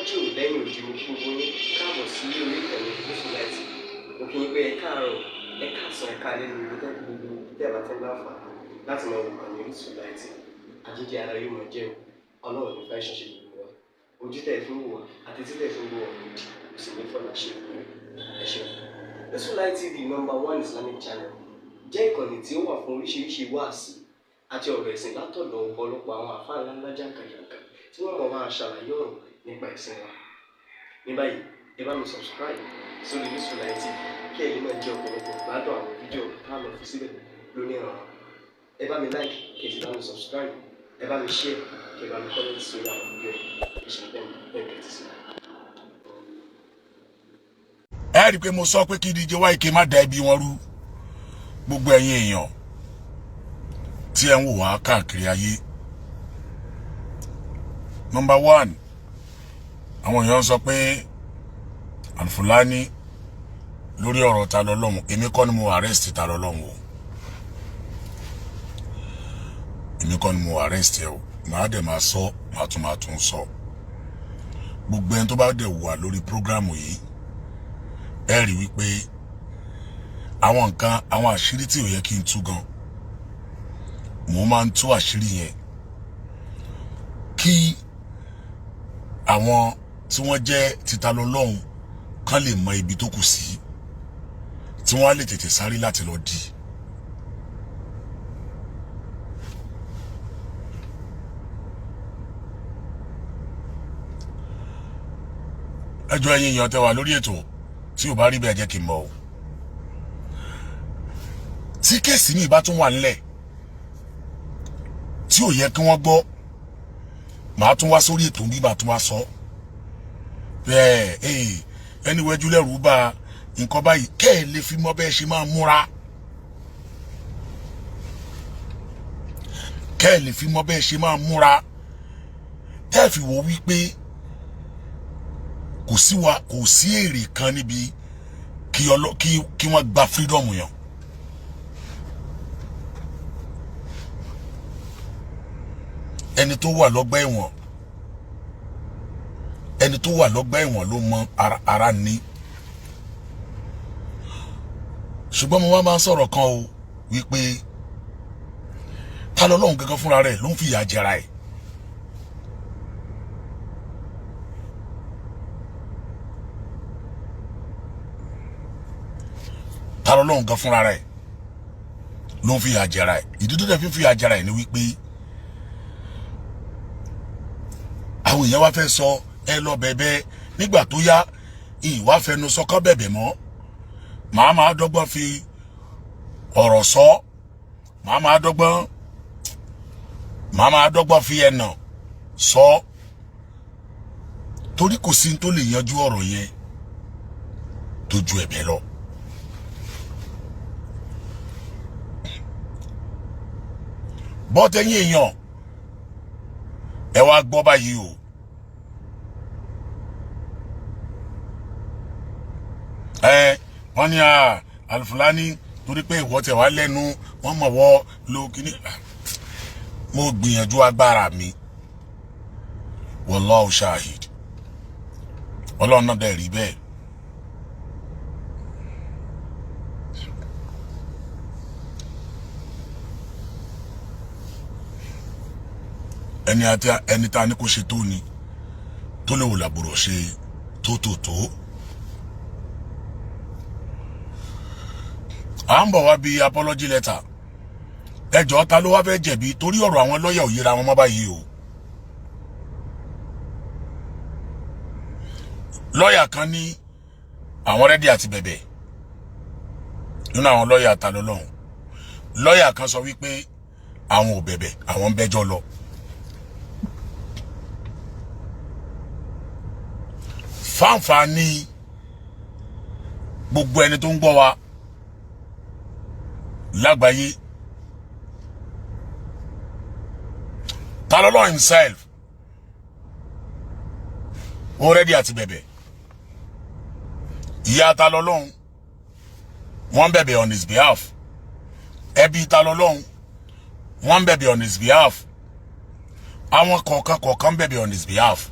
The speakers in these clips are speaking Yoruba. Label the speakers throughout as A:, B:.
A: Lájò lẹ́yìn òdì, mo kí gbogbo yín káàbọ̀ sí orí ìkànnì Orísun Light. Mo kí yín pé ẹ káàárọ̀, ẹ káàsán, ẹ káalẹ́ ní ibi tẹ́ gbogbo tẹ́ bá ti ń láǹfààní láti máa wò kàn ní Orísun Light. Àjíjẹ ara yóò máa jẹun, Ọlọ́run ní fẹ́ ṣẹṣẹ gbogbo wa. Ojú tẹ́ ẹ fi ń wò wá àti tí tẹ́ ẹ fi ń wò wá kò sì ní fọlá ṣe fún ẹ ṣeun. Orísun Light TV, number one Islamic channel, jẹ́ ìkànnì tí ó wà fún oríṣiríṣi wáàsí àti ọ̀rọ̀ ẹ̀sìn látọ̀dọ̀ ọ̀pọ̀lọpọ̀ àwọn àfáà ńláńlá jàǹkàjàǹkà tí wọ́n mọ̀ máa ṣàlàyé ọ̀rọ̀ nípa ẹ̀sìn wa. Ní báyìí, ẹ bá mi subscribe sórí Orísun Light TV kí ẹ lè máa jẹ ọ̀pọ̀lọpọ̀ gbádùn àwọn fídíò tá a lọ fi síbẹ̀ lónìí ọ̀rọ̀. Ẹ bá mi like, kí ẹ sì bá mi subscribe, ẹ bá mi share, kí ẹ bá mi comment sórí àwọn fídíò yìí. Ẹ ṣe bẹ́ẹ̀ bẹ́ẹ̀ kẹ́tì sí.
B: Ẹ rí i pé mo sọ pé kí DJ YK má da ẹbí wọn rú. Gbogbo ẹ̀yin èèyàn tí ẹ ń wò wá káàkiri ayé, number one, àwọn èèyàn sọ pé Alfulani lórí ọ̀rọ̀ Ta lọ́lọ́hun. Èmi kọ́ ni mo arrest Ta lọ́lọ́hun o, èmi kọ́ ni mo arrest ẹ o. Màá dẹ̀ máa sọ, màá tún máa tún sọ. Gbogbo ẹni tó bá dẹ̀ wà lórí prógrámù yìí, ẹ rí wípé àwọn nǹkan, àwọn àṣírí tí ò yẹ kí n tú gan, mo máa ń tú àṣírí yẹn kí àwọn tí wọ́n jẹ́ títa lọ́lọ́hun kán lè mọ ibi tó kù sí, tí wọ́n á lè tètè sáré láti lọ dì. Ẹjọ́, ẹ̀yin èèyàn tẹ́ wà lórí ètò, tí ò bá rí bẹ́ẹ̀, jẹ́ kí n mọ̀ o. Tí case mi bá tún wà nílẹ̀ tí ò yẹ kí wọ́n gbọ́, màá tún wá sórí ètò bí màá tún wá sọ bẹ́ẹ̀. Ẹni wẹ́jú lẹ́rù bá nǹkan báyìí, kẹ́ ẹ lè fi mọ́ bẹ́ẹ̀ ṣe máa múra, kẹ́ ẹ lè fi mọ́ bẹ́ẹ̀ ṣe máa múra, tẹ́ ẹ fi wò wípé kò sí wa, kò sí èrè kan níbi kí ọlọ kí wọ́n gba freedom yẹn. Ẹni tó wà lọ́gbà ẹ̀wọ̀n, ẹni tó wà lọ́gbà ẹ̀wọ̀n ló mọ ara, ara ní. Ṣùgbọ́n mo wá máa ń sọ̀rọ̀ kan o wípé Ta lọ́lọ́run gangan fúnra rẹ̀ ló ń fìyà jẹra ẹ̀. Ta lọ́lọ́run gan fúnra rẹ̀ ló ń fìyà jẹra ẹ̀. Ìdí tó dẹ̀ fi ń fìyà jẹra ẹ̀ ni wípé àwọn èèyàn wá fẹ́ sọ ẹ lọ bẹ̀bẹ̀. Nígbà tó yá, ìwà fẹnu sọ kán bẹ̀bẹ̀ mọ́, màá máa dọ́gbọ́n fi ọ̀rọ̀ sọ, màá máa dọ́gbọ́n fi ẹ̀nà sọ, torí kò sí tó lè yanjú ọ̀rọ̀ yẹn tó ju ẹ̀bẹ̀ lọ. Bọ́tẹ́yìn èèyàn, ẹ wá gbọ́ báyìí o. Ẹ wọ́n ní Alfulani, torí pé ìwọ tẹ̀ wá lẹ́nu, wọ́n mọ̀ wọ́ lo kíní. Mo gbìyànjú agbára mi, wallahu shahid, Ọlọ́run náà dẹ̀ rí bẹ́ẹ̀. Ẹni àti ẹni tá a ní kó ṣe tó ni tó lè wò làbúrò ṣe tó tó tó. À ń bọ̀ wá bí apology letter. Ẹjọ́, ta ló wá fẹ́ jẹ̀bi? Torí ọ̀rọ̀ àwọn lọ́ọ̀yà ò yíra wọn mọ́ báyìí o. Lọ́ọ̀yà kan ní àwọn ready àti bẹ̀bẹ̀ nínú àwọn lọ́ọ̀yà Ta lọ́lọ́hún. Lọ́ọ̀yà kan sọ wípé àwọn ò bẹ̀bẹ̀, àwọn ń bẹ́jọ́ lọ. Fáǹfààní gbogbo ẹni tó ń gbọ́ wa lágbàáyé, Ta lọ́lọ́ himself ó ready àti bẹ̀bẹ̀. Ìyá Ta lọ́lọ́hún, wọ́n bẹ̀bẹ̀ on his behalf. Ẹbí Ta lọ́lọ́hún, wọ́n bẹ̀bẹ̀ on his behalf. Àwọn kọ̀ọ̀kan kọ̀ọ̀kan bẹ̀bẹ̀ on his behalf.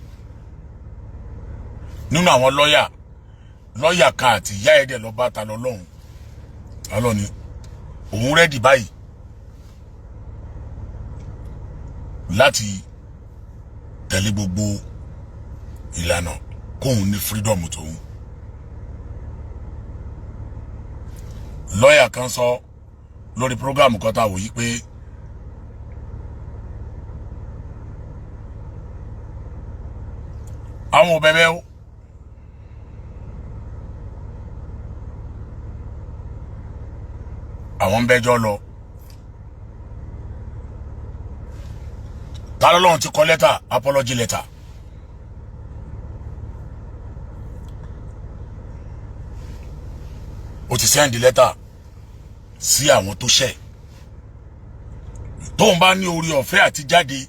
B: Nínú àwọn lọ́yà, lọ́yà kan àti ìyá ẹ̀ dẹ̀ lọ bá Ta lọ́lọ́hún ọlọ́ni òun ready báyìí láti tẹ̀lé gbogbo ìlànà kóun ní freedom tòun. Lọ́yà kan sọ lórí program kan tá a wò yí pé àwọn ò bẹ̀bẹ̀ o, àwọn ń bẹ́jọ́ lọ. Ta lọ́lọ́run ti kọ lẹ́tà, apology letter. Ó ti send lẹ́tà sí àwọn tó ṣẹ̀. Tóun bá ní orí ọ̀fẹ́ àti jáde,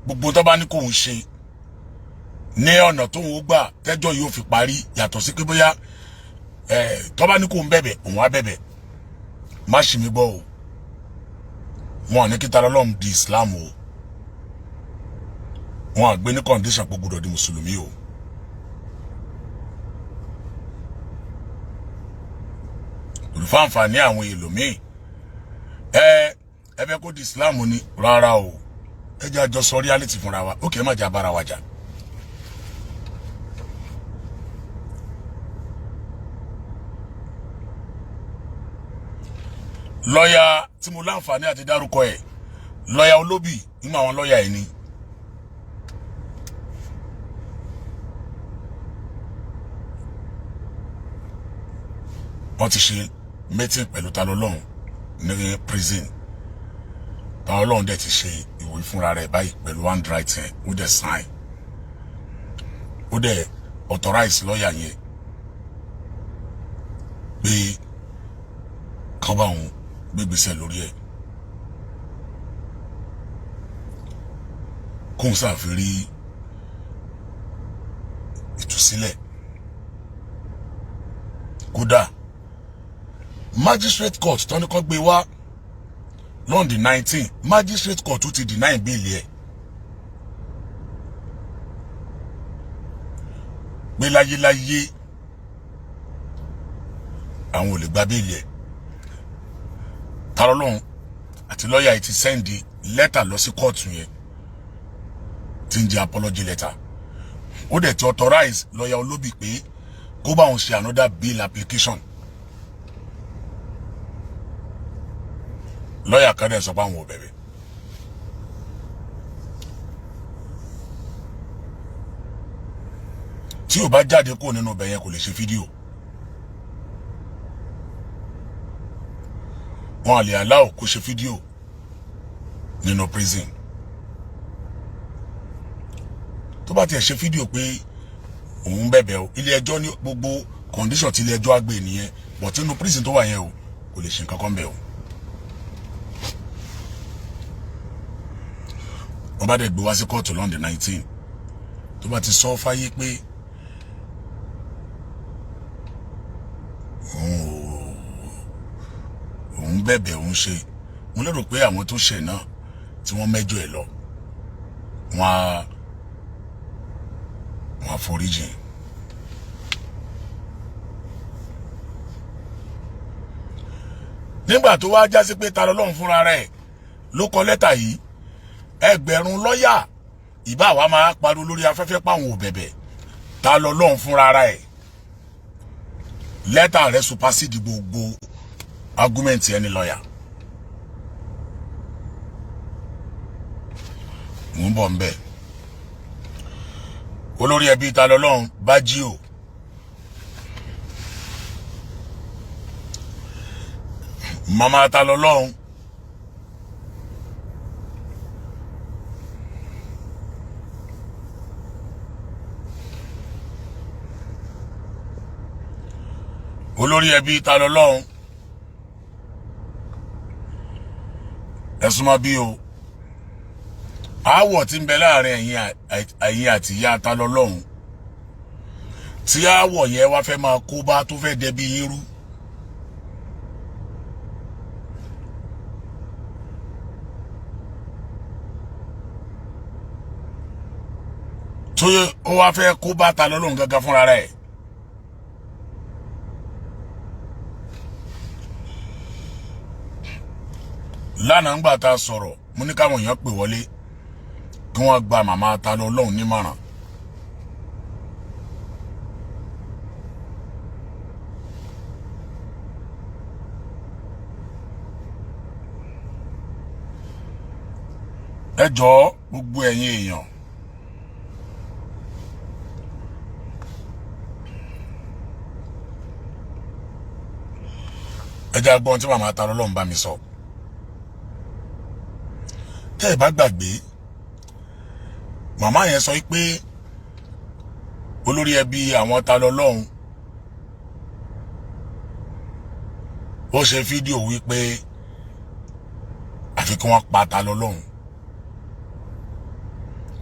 B: gbogbo tó bá ní kóun ṣe ní ọ̀nà tóun ó gbà tẹ́jọ́ yóò fi parí, yàtọ̀ sí pé bóyá tó bá ní kóun bẹ̀bẹ̀, òun á bẹ̀bẹ̀. Má ṣì mí gbọ́ o, wọn ò ní kí Ta lọ́lọ́run di Islam o, wọn à gbé ní condition pé gbọ́dọ̀ di mùsùlùmí o. Olùfàǹfààní àwọn èlòmíì ẹ fẹ́ kó di Islam ni? Rárá o, ẹ jẹ́ àjọ sọ reality fúnra wa. Ó kì í má jẹ́ abára wa jà. Lọ́yà tí mo láǹfààní àti dárúkọ ẹ̀, lọ́yà olóbì, nínú àwọn lọ́yà ẹ̀ ni. Wọ́n ti ṣe meeting pẹ̀lú Ta lọ́lọ́run ní prison. Ta lọ́lọ́run dẹ̀ ti ṣe ìwé fúnra rẹ̀ báyìí pẹ̀lú handwriting, ó dẹ̀ sign, ó dẹ̀ authorize lọ́yà yẹn pé kán bá òun gbégbèsè lórí ẹ̀, kóun ṣàfi rí ìtúsílẹ̀. Kódà magistrate court tó ní kó gbé wá lọ́ndì 19, magistrate court tó ti deny bail ẹ̀ pé láyéláyé àwọn ò lè gba bail ẹ̀. Ta lọ́lọ́run àti lọ́ọ̀yà yìí ti send lẹ́tà lọ sí kóòtù yẹn tí ń jẹ́ apology letter. Ó dẹ̀ ti authorize lọ́ọ̀yà olóbì pé kó bá òun ṣe another bail application. Lọ́ọ̀yà kan dẹ̀ sọ pé àwọn ò bẹ̀bẹ̀. Tí ò bá jáde kúrò nínú ibẹ̀ yẹn, kò lè ṣe fídíò. Wọn à lè allow kó ṣe fídíò nínú prison. Tó bá tiẹ̀ ṣe fídíò pé òun bẹ̀bẹ̀ o, ilé ẹjọ́ ní gbogbo condition tí ilé ẹjọ́ á gbé nìyẹn, but nínú prison tó wà yẹn o, kò lè ṣe nǹkan kan bẹ̀ o. Wọ́n bá dẹ̀ gbé wá sí kóòtù lọ́ndì 19, tó bá ti sọ fáyé pé òun ò òun bẹ̀bẹ̀, òun ṣe, mo lérò pé àwọn tó ṣẹ̀ náà tí wọ́n mẹ́jọ ẹ̀ lọ, wọ́n á foríjìn. Nígbà tó wá já sí pé Ta lọ́lọ́run fúnra rẹ̀ ló kọ lẹ́tà yìí, ẹgbẹ̀rún lọ́yà ìbá wa máa pariwo lórí afẹ́fẹ́ páwọn ò bẹ̀bẹ̀. Ta lọ́lọ́run fúnra rẹ̀, lẹ́tà rẹ̀ supersede gbogbo argument ẹni lọ́yà. Mò ń bọ̀ ń bẹ̀. Olórí ẹbí Ta lọ́lọ́run Bájí o, màmá Ta lọ́lọ́run, olórí ẹbí Ta lọ́lọ́run, ẹ súnmọ́ bí o. Aáwọ̀ tí ń bẹ láàrin ẹ̀yin àti ìyá Ta lọ́lọ́run, tí aáwọ̀ yẹn wá fẹ́ máa kó bá tó fẹ́ dẹbi yín rú, Tó ó wá fẹ́ kó bá Ta lọ́lọ́run gángan fúnra rẹ̀. Lánàá ńgbà tá a sọ̀rọ̀, mo ní káwọn èèyàn pè wọlé kí wọ́n gba màmá Ta lọ́lọ́run nímọ̀ràn. Ẹ jọ̀ọ́, gbogbo ẹ̀yin èèyàn, ẹ jẹ́ agbọ́n tí màmá Ta lọ́lọ́run bá mi sọ. Tẹ́ ẹ bá gbàgbé, màmá yẹn sọ pé olórí ẹbí àwọn Ta lọ́lọ́run ó ṣe fídíò wípé àfi kí wọ́n pa Ta lọ́lọ́run.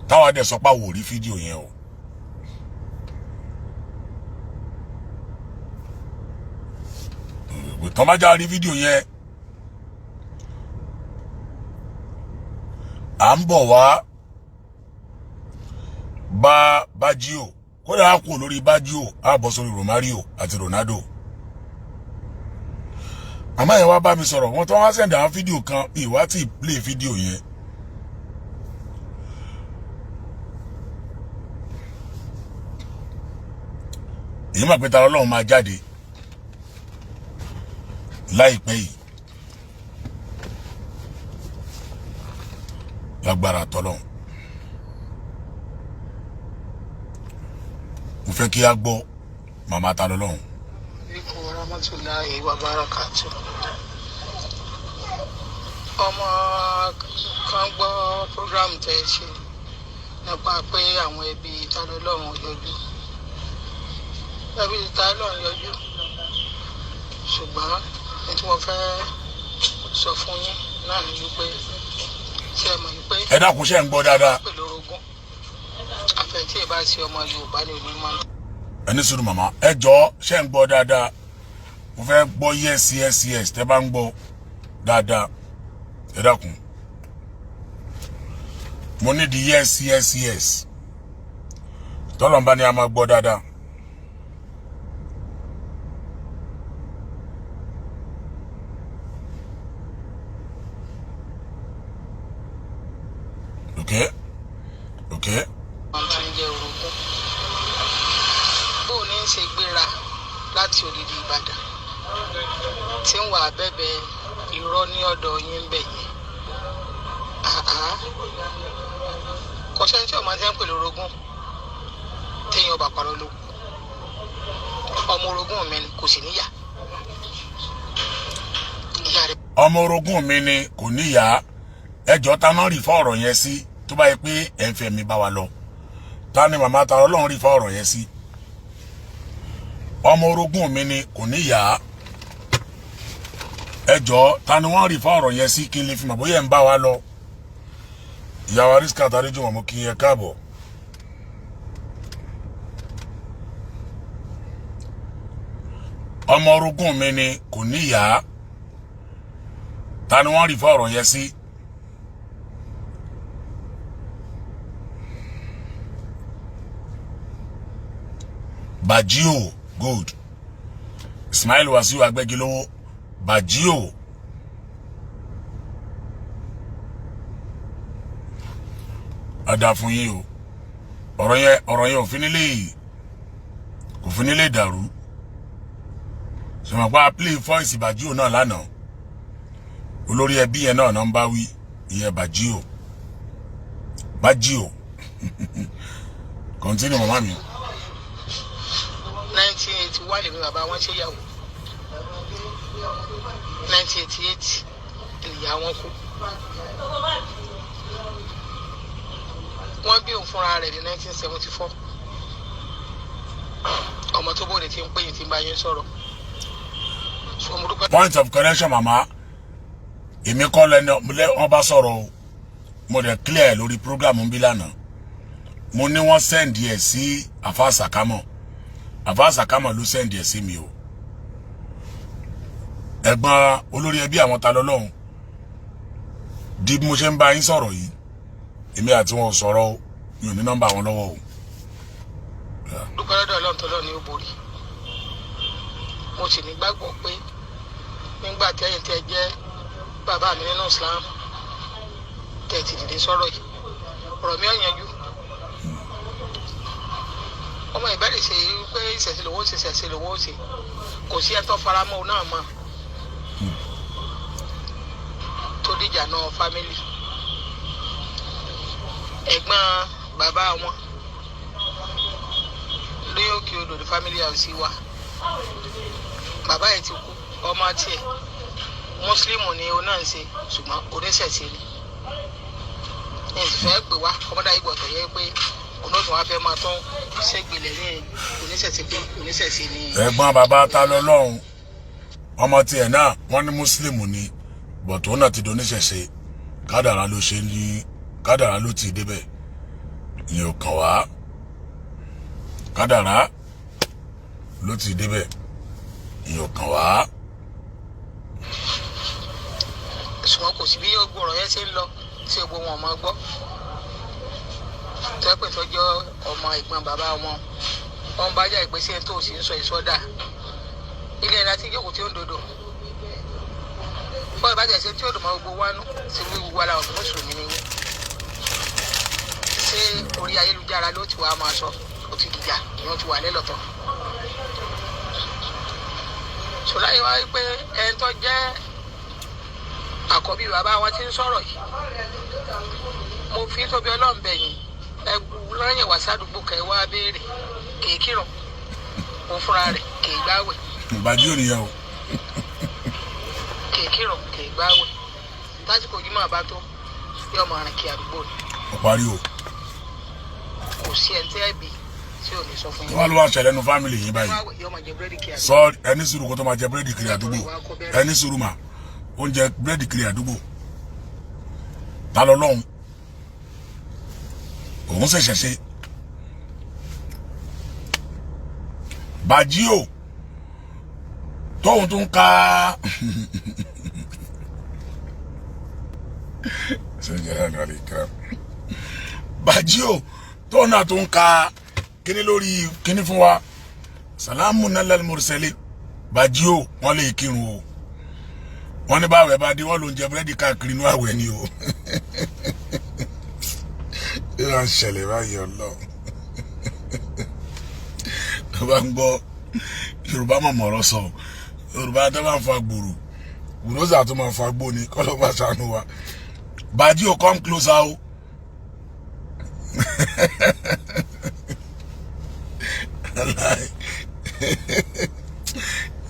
B: Táwa dẹ̀ sọ pé àwọn ò rí fídíò yẹn o. Tọ́ bá já rí fídíò yẹn, à ń bọ̀ wá bá Bájíò. Kódà á kú lórí Bájíò, á bọ́ sórí Romario àti Ronaldo. Màmá yẹn wá bá mi sọ̀rọ̀, wọ́n tó wá send àwọn fídíò kan, ìwá tí play fídíò yẹn. Èyí mà pé Ta lọ́lọ́run máa jáde láìpẹ́ yìí lágbára tọ́lọ́run. Mo fẹ́ kí a gbọ́ màmá Ta lọ́lọ́run.
C: Alaikum warahmatullahi wabarakatuh. Ọmọ kan gbọ́ program tẹ́ ẹ ṣe nípa pé àwọn ẹbí Ta lọ́lọ́run yọjú. Ẹbí Ta lọ́lọ́run yọjú. Ṣùgbọ́n ní tí mo fẹ́ sọ fún yín náà ni wípé, ṣé ẹ mọ̀ wípé
B: Ẹ dákun, ṣe ń gbọ́ dáadáa?
C: pẹ̀lú orogún àfẹ̀tí ẹ̀ bá ṣe ọmọ Yorùbá ní onímọ̀.
B: Ẹ ní sùúrù, màmá. Ẹ jọ̀ọ́, ṣe ń gbọ́ dáadáa? Mo fẹ́ gbọ́ yes. Tẹ́ bá ń gbọ́ dáadáa, ẹ dákun, mo ní di yes. Tọ́lọ̀ ń bá ní a máa gbọ́ dáadáa. Ok.
C: Wọn ti ń jẹ́ orogún. Bó o ní í ṣe gbéra láti odidi Ìbàdàn tí ń wà bẹ́bẹ̀ irọ́ ní ọ̀dọ̀ yín bẹ̀ yẹn? Àhá. Kò sẹ́ni tí ọmọ ti ń pè lórogún téèyàn bá parọ́ ló ọmọ orogún mi ni, kò sì níyà ìyá rẹ̀.
B: Ọmọ orogún mi ni, kò níyàá. Ẹjọ́, ta náà rí fọ́ ọ̀rọ̀ yẹn sí? Tó bá yẹ pé ẹ̀ ń fẹ́ mi bá wa lọ, ta ni màmá Ta Ọlọ́run rí fọ́ ọ̀rọ̀ yẹn sí? Ọmọ orogún mi ni, kò níyàá. Ẹjọ́, ta ni wọ́n rí fọ́ ọ̀rọ̀ yẹn sí, kí n lè fi mọ̀ bóyá ẹ̀ ń bá wa lọ? Ìyàwó Ariska Tàríjùmọ̀, mo kí yẹn káàbọ̀. Ọmọ orogún mi ni, kò níyàá. Ta ni wọ́n rí fọ́ ọ̀rọ̀ yẹn sí? Bajio, good. Ismail Wasiu Agbẹgilówó, Bajio. Ada fún yín o. Ọ̀rọ̀ yẹn òfin nílé, kò fi nílé dàrú. Sọmọpá play voice Bajio náà lánàá? Olórí ẹbí yẹn náà ń bá wí ìyẹn Bajio. Bajio, continue, màmá mi.
C: 1981 lèmi bàbá wọn ṣe yàwó, 1988 ìyá wọn kú. Wọ́n bí òun fúnra rẹ̀ ní 1974. Ọmọ tó bóde tí ń pè yín, tí ń bá yín sọ̀rọ̀, so mo dúpẹ́.
B: Point of correction, màmá. Èmi kọ́ lẹ́ni wọ́n bá sọ̀rọ̀ o. Mo dẹ̀ clear lórí program ń bí lánàá. Mo ní wọ́n send ẹ̀ sí Àfa Sàkámọ̀. Àfa Sàkámọ̀ ló send ẹ̀ sí mi o. Ẹ̀gbọ́n olórí ẹbí àwọn Ta lọ́lọ́run, di bí mo ṣe ń bá yín sọ̀rọ̀ yìí, èmi àti wọn ò sọ̀rọ̀ o. Mi ò ní nọ́mbà wọn lọ́wọ́ o.
C: Dúpẹ́ lọ́dọ̀ Ọlọ́run tọ́lọ́ ni ó borí. Mo sì nígbàgbọ́ pé nígbà tẹ́yìn tẹ́ jẹ́ bàbá mi nínú Islam tẹ́ ti dìde sọ̀rọ̀ yìí, ọ̀rọ̀ mi ò yanjú. Ọmọ ìbẹ̀rẹ̀ ṣe pé ìṣẹ̀ṣe lòun ó ṣe, ìṣẹ̀ṣe lòun ó ṣe, kò sí ẹ̀tọ́ faramọ́ náà mọ́ tó dìjà náà fámìlì. Ẹ̀gbọ́n bàbá wọn lórí òkè odò ní family house wa, bàbá yìí ti kú, ọmọ tiẹ̀ mùsùlùmù ni òun náà ń ṣe, ṣùgbọ́n oníṣẹ̀ṣe ni. Ní ìfẹ́ pè wá ọmọdé ayé gbọ̀tọ̀ yẹ pé òun náà tún wá fẹ́ máa tún ṣègbèlè ní oníṣẹ̀ṣe pé oníṣẹ̀ṣe ni.
B: Ẹ̀gbọ́n bàbá ta lọ́lọ́run, ọmọ tiẹ̀ náà wọ́n ní mùsùlùmù ni, bọ̀tò náà ti doníṣẹ̀ṣe. Kádàrá ló ṣe ní, kádàrá ló ti débẹ̀, ìyẹn ò kàn wá. Kádàrá ló ti débẹ̀, ìyẹn ò kàn wá.
C: Ṣùgbọ́n kò sí bí gbogbo ọ̀rọ̀ yẹn ṣe ń lọ tí gbogbo wọn máa gbọ́ tó pè tọ́jọ́ ọmọ ẹ̀gbọ́n bàbá wọn, wọn bá jà ìgbésẹ̀ tó sì ń sọ ìsọdà ilé ẹ̀rọ àti ìjókòó tí ó ń dodo bọ́ọ̀ ìbàjẹ́ ṣe tí ó dùn mọ́ gbogbo wánú sí wíwú wa làwọn mùsùlùmí ni yín. Ṣé orí ayélujára ló ti wá máa sọ? Ó ti dìjà, ìyẹn ti wà lẹ́lọ́tọ̀. Ṣọlá yìí wá pé ẹni tó jẹ́ àkọ́bí bàbá wa ti ń sọ̀rọ̀ yìí, mo fi tóbi Ọlọ́run bẹ̀yìn, ẹ lọ́yìn wá sádùúgbò kẹ́ wá béèrè, kì í kírun, òun fúnra rẹ̀ kì í gbáwẹ̀.
B: Ìbàdí ò nìyẹn o.
C: Kì í kírun, kì í gbáwẹ̀. Lásìkò Jímọ̀ bá tó, yóò máa rìn kí àdúgbò ni.
B: Ó parí o.
C: Kò sí ẹni tẹ́ ẹ bí tí ò ní sọ fún
B: Kí
C: yín.
B: wọ́n ló wá ṣẹlẹ̀ nu family yìí báyìí?
C: Gbáwẹ̀, yóò máa jẹ búrẹ́dì kí àdúgbò.
B: Sọ ẹni sùúrù kó tó máa jẹ búrẹ́dì kiri àdúgbò. Ẹni sùúrù mà, oúnjẹ búrẹ́dì kiri àdúgbò, ta lọ lọ́hùn òun ṣẹ̀ṣẹ̀ ṣe bàjí o, tóun tún ka bàjí o, tóun náà tún ka kíní lórí kíní fún wa, salamu nalal mursali. Bàjí o, wọn lè kírun o, wọn ní báwẹ̀ bá dé, wọn ló ń jẹ búrẹ́dì káàkiri inú àwẹ̀ ni o. Ìlànà ṣẹlẹ̀ báyìí, ọlọ́run tó bá ń gbọ́ Yorùbá mọ̀ mọ̀rọ̀ sọ, Yorùbá tó bá ń fa gbòòrò gbòòrò tó máa fa gbó ni, kọ́lọ́ bá ṣàánú wa. Bàjí o, come closer o.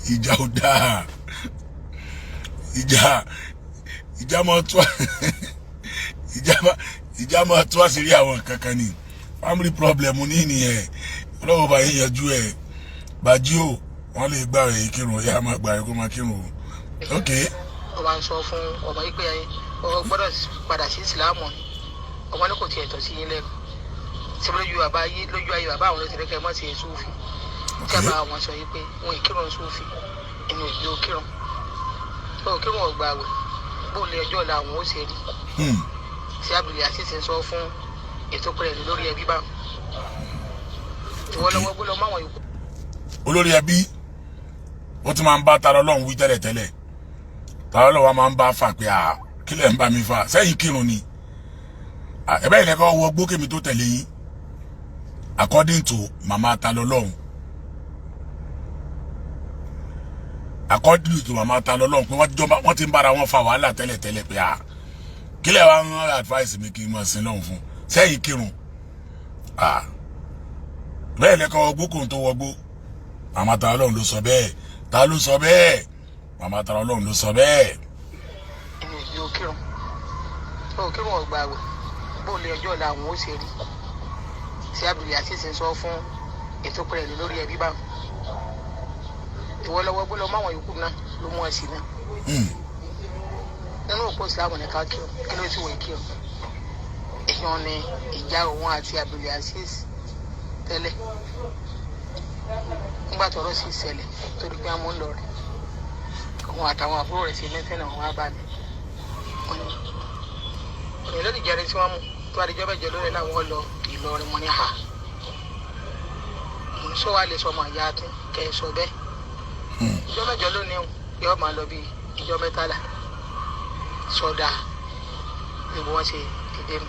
B: Ìjà ò dáa, ìjà máa tó, ìjà máa tó àṣírí àwọn kankan ni. Family problem ní nìyẹn, ọlọ́wọ́ bá yín yanjú ẹ̀. Bàjí o, wọ́n lè gbà rẹ̀ kírun, yá máa gbà rẹ̀ kó máa kírun o. Ok.
C: Ó máa ń sọ fún ọmọ yìí pé ọ gbọ́dọ̀ padà sí ìsìlámù ni. Ọmọ ní kò tiẹ̀ tọ́ sí yín lẹ́nu tí lójú bàbá yìí, lójú ayé bàbá àwọn ló ti rẹ́kẹ̀ mọ́ sí Súfì tí a bá wọn sọ yìí pé wọn ì kírun Súfì, ẹni ò gbé òkírun òkírun ọgbà àwẹ̀, bó lè ọjọ́ ọ̀la àwọn ó ṣe rí tí Abdul Aziz ń sọ fún ètò pẹ̀lú lórí ẹbí báwọn ìwọ lọ́wọ́ gbọ́dọ̀ máwọn yòókù.
B: Olórí ẹbí ó ti máa ń bá tara Ọlọ́run wí tẹ́lẹ̀tẹ́lẹ̀, tara Ọlọ́run wa máa ń bá fà pé à kílẹ̀ ń bá mi fà sẹ́yìn kírun ni ẹ̀bẹ́ ìlẹ́kọ̀ wọ gbókèmí tó tẹ̀lé yín, according to mama tara Ọlọ́run, according to mama tara Ọlọ́run pé wọ́n ti ń bára wọn fa wàhálà tẹ́lẹ̀tẹ́lẹ̀ pé à kílẹ̀ wa ń advice mi kí n mọ̀ sí lọ́hùn fún sẹ́yìn kírun bẹ́ẹ̀ lẹ́kọ̀ wọ gbókòó tó wọgbó. Màmá tara Ọlọ́run ló sọ bẹ́ẹ̀. Ta ló sọ bẹ́ẹ̀? Màmá tara Ọlọ́run ló sọ bẹ́ẹ̀.
C: Ẹni ò gbé òkírun òkírun ọgbà àwẹ̀, bó lè ọjọ́ ọ̀la àwọn ó ṣe rí tí Abdul Aziz ń sọ fún ètò pẹ̀lú lórí ẹbí báwọn ìwọ lọ́wọ́ gbọ́dọ̀ máwọn yòókù náà ló mú ọ sí náà. Nínú òpó ìsìlámù ní ká kírun, kí ló ti wọ̀ kírun? Èèyàn ni ìjà òun àti Abdul Aziz tẹ́lẹ̀ nígbà tọ́rọ̀ sì ṣẹlẹ̀ torí pé àwọn ń lọ rẹ̀, òun àtàwọn àbúrò rẹ̀ ṣe mẹ́tẹ́nà wọn á bá mi. Òní lórí ìjẹrin tí wọ́n mú tó àdìjọ́ bẹ́jọ lórí làwọn lọ Ìlọrin mọ́ ní ha. Sọ wá lè sọ ọmọ ìyá tí kẹ ẹ sọ bẹ́ẹ̀. Ìjọ mẹ́jọ lónìí o, yóò máa lọ bí ìjọ 13. Sọdá ni bí wọ́n ṣe dìde nù.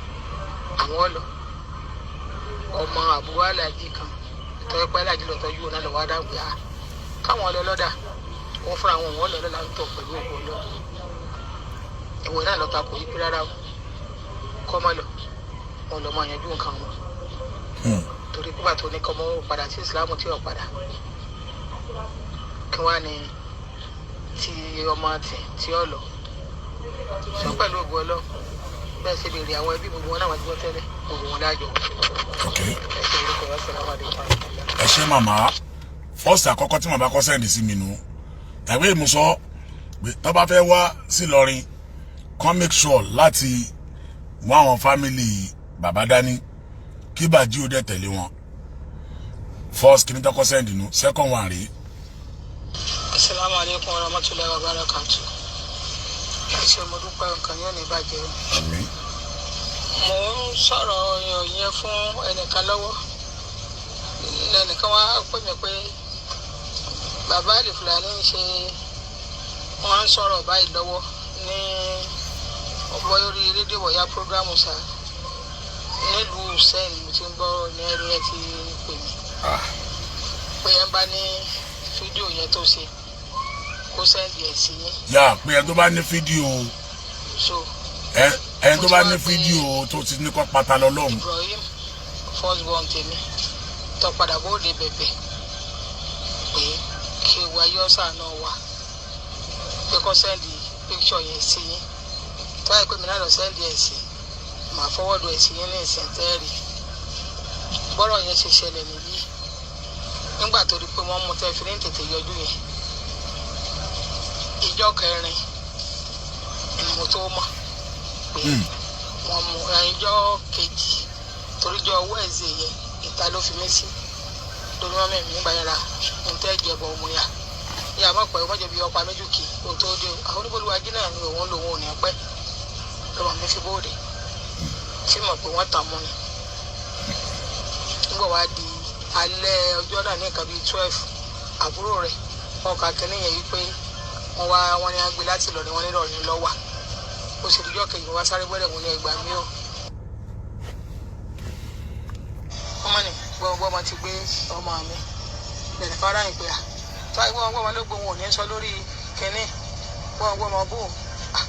C: Àwọn ọlọ ọmọ àbúrò aláàjì kan tọ́jú pé aláàjì lọ tọ́jú òun náà lọ́wọ́ adágbé a káwọn ọlọ lọ́dà òun fúnra wọn òun ọlọ lọ́la ń tọ̀ pẹ̀lú òkú ọlọ. Ìwọ náà lọ́ta kò yí pé rárá o, kọ́ mọ́ lọ, wọn lọ́ mọ́ yanjú nǹkan wọn. Torí pípa tó ní kọ́mọ́ ò padà sí ìsìlámù tí ò padà, kí wọ́n á ní ti ọmọ tí ó lọ sọ pẹ̀lú ògo Ọlọ́run. Bẹ́ẹ̀ ṣe béèrè àwọn ẹbí gbogbo wọn náà, wọ́n ti gbọ́ tẹ́lẹ̀, gbogbo wọn láàjọ.
B: Ok.
C: Ẹ ṣe orúkọ wa sọ̀rọ̀ wà lóko àwọn ọ̀la.
B: Ẹ ṣe màmá. First àkọ́kọ́ tí màmá kọ́ send sí mi nù tàbí èmi sọ pé tó bá fẹ́ wá sí Ìlọrin, kàn make sure láti wá àwọn family bàbá dání, kí bàjí ó dẹ̀ tẹ̀lé wọn. First kí ni tó kọ́ send nù. Second one rèé.
C: Asalaamu aleykum wa rahmatulahi wa barakatu. Ẹ ṣe, mo dúpẹ́, nǹkan yóò ní bàjẹ́.
B: Àmín.
C: Mò ń sọ̀rọ̀ yẹn fún ẹnìkan lọ́wọ́, ẹnìkan wá pè mí pé bàbá àlè Fúlàní ń ṣe, wọ́n ń sọ̀rọ̀ báyìí lọ́wọ́ ní ọgbọ́ lórí rédíò, bọ̀yá programme sá nílùú sẹ́yìn. Mo ti ń gbọ́ ní ẹni yẹn ti pè mí pé ẹ ń bá ní fídíò yẹn tó ṣe, kó send ẹ̀ sí yín.
B: Yà pé ẹni tó bá ní fídíò
C: So
B: ẹ ẹni tó bá ní fídíò tó ti ní kọ́ pátá lọ lọ́hùn.
C: Ibrahim, first born tèmi, tó padà bóde bẹ̀bẹ̀ pé kí wa yọ sànù wa, pé kó send picture yẹn sí yín. Tó yẹ pé mi náà lọ send ẹ̀ sí, màá forward ẹ̀ sí yín ní ìsìn tẹ́ẹ̀rì. Bọ́rọ̀ yẹn ṣe ṣẹlẹ̀ nìyí. Nígbà tó di pé wọ́n mú tẹ́ fi ní tètè yọjú yẹn, ìjọ kẹrin ni mo tó mọ̀ pé wọ́n mú. Ìjọ kejì, toríjọ wẹ́ẹ̀sì yẹn, ìta ló fi mí sí lórí wọn mẹ́rin nígbà yẹn ra ń tẹ́ jẹ̀bọ̀ ọmọ yà ìyá mọ̀ pé wọ́n jẹ̀bi ọ̀pá méjì kì í tó dé o. Àwọn oníbolúwájú náà ni òun lòun ò ní pẹ́ lọ́mọ mi fi bóde tí mọ̀ pé wọ́n tàn mú ni. Nígbà wá di alẹ́ ọjọ́ náà ní nǹkan bíi 12, àbúrò rẹ̀ wọn kà kínní yẹn wípé wọ́n wá, wọ́n ní agbè láti lọ ní wọ́n nílò ní lọ́wà. Ó sì dijọ́ kejì, wọ́n sáré gbọ́dọ̀ mú ní ẹgbàá mi o. Wọ́n mọ̀ ní gbọ́ngbọ́n ti gbé ọmọ mi lẹ́nu fara yìí pé à tó àìgbọ́n gbọ́ngbọ́n ló gbóhùn òní sọ lórí kínní gbọ́ngbọ́n mọ bò à.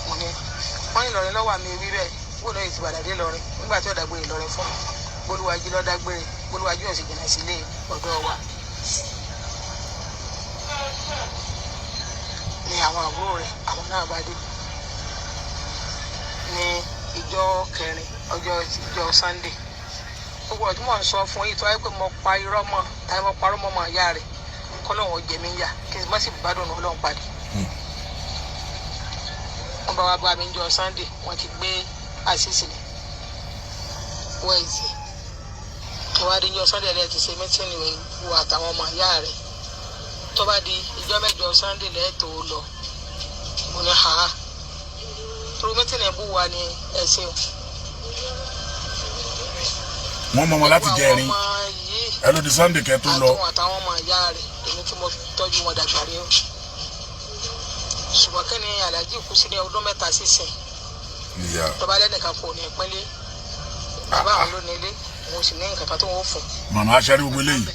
C: Mo ní wọ́n ní Ìlọrin lọ́wọ́ àmì ewì bẹ́ẹ̀ gbọ́dọ̀ yìí ti bàdà dé Ìlọrin nígbà tí ọ̀dàgbére Ìlọrin fún mi. Bolúwájú lọ́dàgbére, Bolúwájú ò sì jìnnà sílé ọ̀dọ́ wa. Ni àwọn àbúrò rẹ̀, àwọn náà bá dé ní ìjọ kẹrin, ọjọ́ ìjọ Sunday. Gbogbo ọdún mọ̀ ń sọ fún yìí tó wáyé pé mo pa irọ́ mọ́ tàbí mo parọ́ mọ́ ọmọ ìyá rẹ̀, kọ́lọ́hún jẹ mí yá, kí n má sì gbádùn Ọlọ́run padì. Wọ́n bá wá bá mi jọ Sunday, wọ́n ti gbé àṣìṣe ní wẹ́ẹ̀sì ìwádìí. Jọ Sunday rẹ̀ ti ṣe mítìnì wọ àtàwọn ọmọ ìyá rẹ̀. Tó bá di ìjọ mẹ́jọ Sunday lẹ́ẹ̀tọ́ lọ, mo ní ha torí mítìnì bú wa ní ẹsẹ̀ o.
B: Wọ́n mọ̀ wọn láti jẹrin.
C: Àwọn ọmọ yìí
B: Ẹ ló di Sunday kẹ́ tó lọ.
C: Àtúnwò àtàwọn ọmọ ìyá rẹ̀, èmi tí mo tọ́jú wọn dàgbà rí o. Ṣùgbọ́n kí ni Alhaji kú sí ní ọdún 3 sísìn, tọ́ba lẹ́nìkan kò ní ìpínlẹ̀ bàbá àwọn ló ní ilé, òun sì ní nǹkan kan tó ń fún.
B: Màmá, aṣáájú gbogbo eléyìí,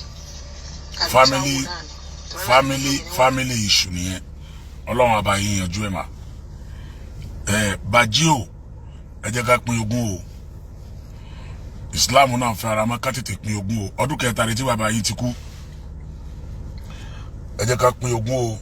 B: family issue nìyẹn. Ọlọ́run àbá yín yanjú ẹ̀ mà. Ẹ bàjí o, ẹ jẹ́ ká pín ogún o. Islam náà fẹ́ ara mọ́ ká tètè pín ogún o. Ọdún kẹta rẹ tí bàbá yín ti kú, ẹ jẹ́ ká pín ogún o.